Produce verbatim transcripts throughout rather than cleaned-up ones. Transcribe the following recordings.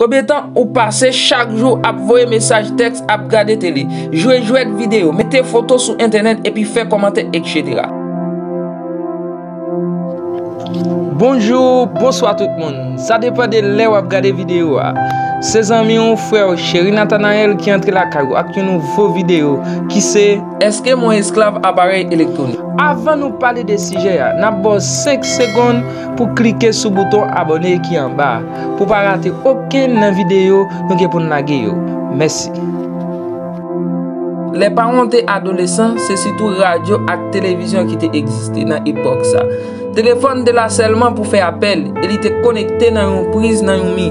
Konbyen tan ou pase chak jou ap voye mesaj tèks, ap gade tele, jwe jwèt videyo, mete foto sou entènèt epi fè kòmantè, etsetera? Bonjou, bonswa tout moun. Sa depann de lè w ap gade videyo a. Se zanmi w, frè w, Cheri Nathanael ki antre lakay ou ak yon nouvo videyo ki se: Èske mwen esklav aparèy elektwonik? Avan nou pale de sijè a, n ap ba w senk segonn pou klike sou bouton abòne ki anba a, pou pa rate okenn nan videyo nou gen pou n lage yo. Mèsi. Lè pawon te adolesan, se sitou radyo ak televizyon ki te egziste nan epòk sa. Telefòn te la sèlman pou fè apèl, e li te konekte nan yon priz nan yon mi.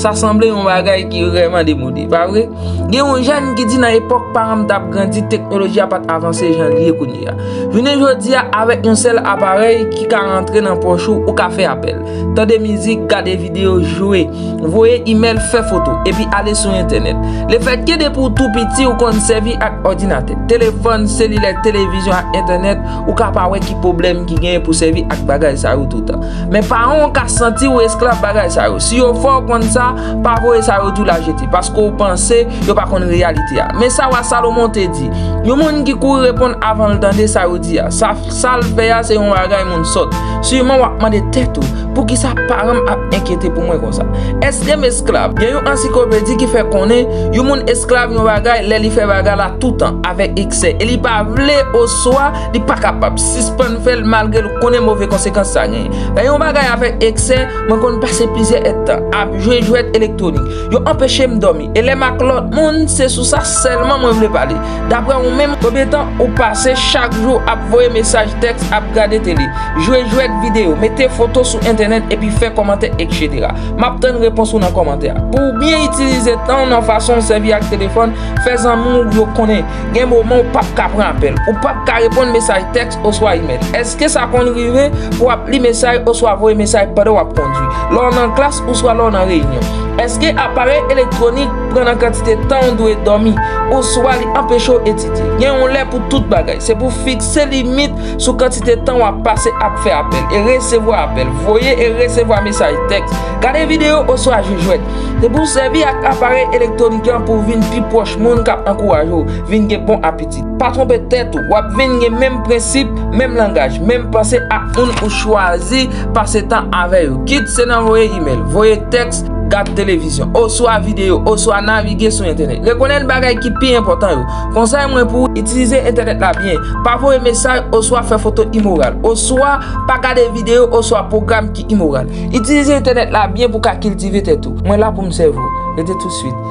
Sa sanble yon bagay ki vrèman demode, pa vre? Gen yon jèn ki di: nan epòk paran m t ap grandi, teknoloji a pa t avanse jan l ye kounye a. Jounen jodi a, avèk yon sèl aparèy ki ka rantre nan pòch ou, ou ka fè apèl, tande mizik, gade videyo, jwe, voye imèl, fè foto, epi ale sou entènèt. Lefètke depi w tou piti ou konn sèvi ak òdinatè, telefòn selilè, televizyon ak entènèt, ou ka pa wè ki pwoblèm ki genyen pou sèvi ak bagay sa yo toutan. Men pawon ka santi w esklav bagay sa yo. Si yo fè w konn sa, pa voye sa yo tou la jete, paske w panse yo pa konn reyalite a. Men sa wa Salomon te di: yon moun ki kouri reponn avan l tande sa yo di a, sa, sa l fè a se yon bagay moun sòt. Siman w ap mande tèt ou: poukisa paran m ap enkyete pou mwen konsa? Èske m esklav? Gen yon ansiklopedi ki fè konnen yon moun esklav yon bagay lè li fè bagay la toutan avèk eksè, e li pa vle oswa li pa kapab sispann fè l malgre l konnen move konsekans sa genyen. Lè yon bagay avèk eksè, mwen konn pase plizyè èdtan ap jwe jwèt elektwonik. Yo anpeche m dòmi. E lè m ak lòt moun, se sou sa sèlman mwen vle pale. Daprè ou menm, konbyen tan ou pase chak jou ap voye mesaj tèks, ap gade tele, jwe jwèt videyo, mete foto sou entènèt epi fè kòmantè, etsetera? M ap tann repons ou nan kòmantè a. Pou w byen itilize tan w nan fason w sèvi ak telefòn, fè zanmi w yo konnen gen moman ou p ap ka pran apèl, ou p ap ka reponn mesaj tèks oswa imèl. Èske sa konn rive pou w ap li mesaj oswa voye mesaj pandan w ap kondwi, lè w nan klas oswa lè w nan reyinyon? Èske aparèy elektwonik pran nan kantite tan w dwe dòmi, oswa li anpeche w etidye? Gen yon lè pou tout bagay. Se pou fikse limit sou kantite tan w ap pase ap fè apèl e resevwa apèl, voye e resevwa mesaj tèks, gade videyo oswa jwe jwèt. Se pou w sèvi ak aparèy elektwonik yo pou w vin pi pwòch moun k ap ankouraje w, vin gen bon apeti. Pa twonpe tèt ou, w ap vin gen menm prensip, menm langaj, menm panse ak moun ou chwazi pase tan avè yo. Kit se nan voye imèl, voye tèks, gad televizyon, oswa videyo, oswa navige sou entènèt. Rekonèt bagay ki pi enpòtan yo. Konsèy mwen pou ou: itilize entènèt la byen. Pa voye mesaj oswa fè foto imoral, oswa pa gade videyo oswa pwogram ki imoral. Itilize entènèt la byen pou w ka kiltive tèt ou. Mwen la pou m sèvi w. Rete touswit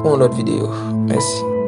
pou yon lòt videyo. Mèsi.